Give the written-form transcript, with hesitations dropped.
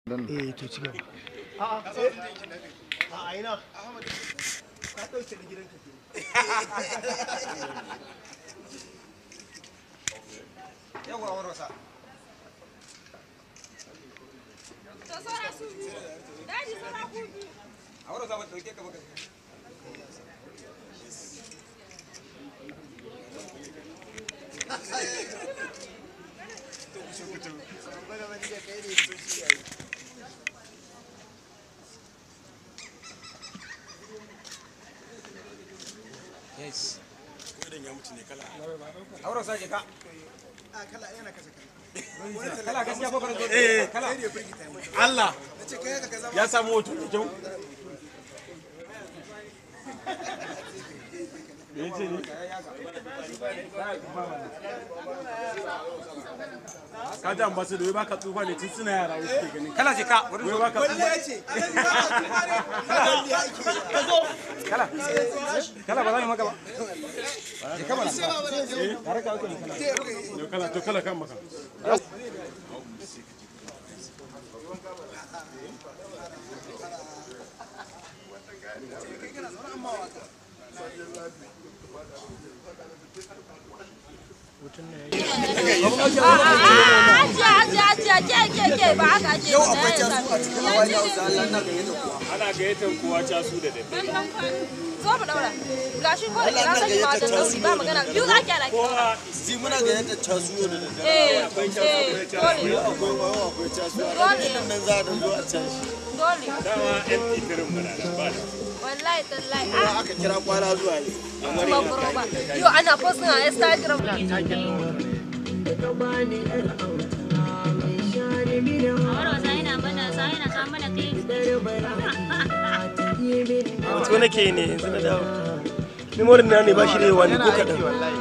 Eh to ci gaba. A'a a ina ka dauke ni gidanka ke. Yawa warosa. To saura su biyu. Daji saura ku biyu. A warosa ba dauke ka ba. Yes. Idan ya mutu ne kala. A warosa je ka. A kala yana kasa kala. Kala gaskiya ko kala. Eh Kala. Allah Nace kai haka ka zama ya samu hoto mai kyau. Me yace ne? Ka ji ambassador wai baka tsufa ne tun suna yara wai suke ganin. Kala je ka. Wai baka tsufa. wallahi ce. Alhaji ba ka tsufa ne. Ka ake. Ka zo. Kala. Kala ba za mu maka ba. Je ka mana. Tare ka uku ne kala. Yau kala to kala kan maka. Ajiya ajiya ajiya ke ke ke ba haka ake. Yau akwai casu a cikin White House Allah ina gayyata kowa. Ana gayyatar kowa casu da daddare. Zo mu daura. Gashi ko da kira sani ma wajen dauri ba magana. Biyu za ki ana ki daura. Zi muna gayyatar casu yau da daddare. Eh eh dole Akwai yau akwai casu. Dole. Nan za a zo a cashi. Dole. Dama MP3 mu na nan ba da. Wallahi tallahi. Ah Aka kira kwana zuwa ne. ban ba. Yau ana posting a Instagram. Hoto nake ne yanzu na dawo. Memorin na ne ba shi da yawa ne ko kaɗan. Wallahi.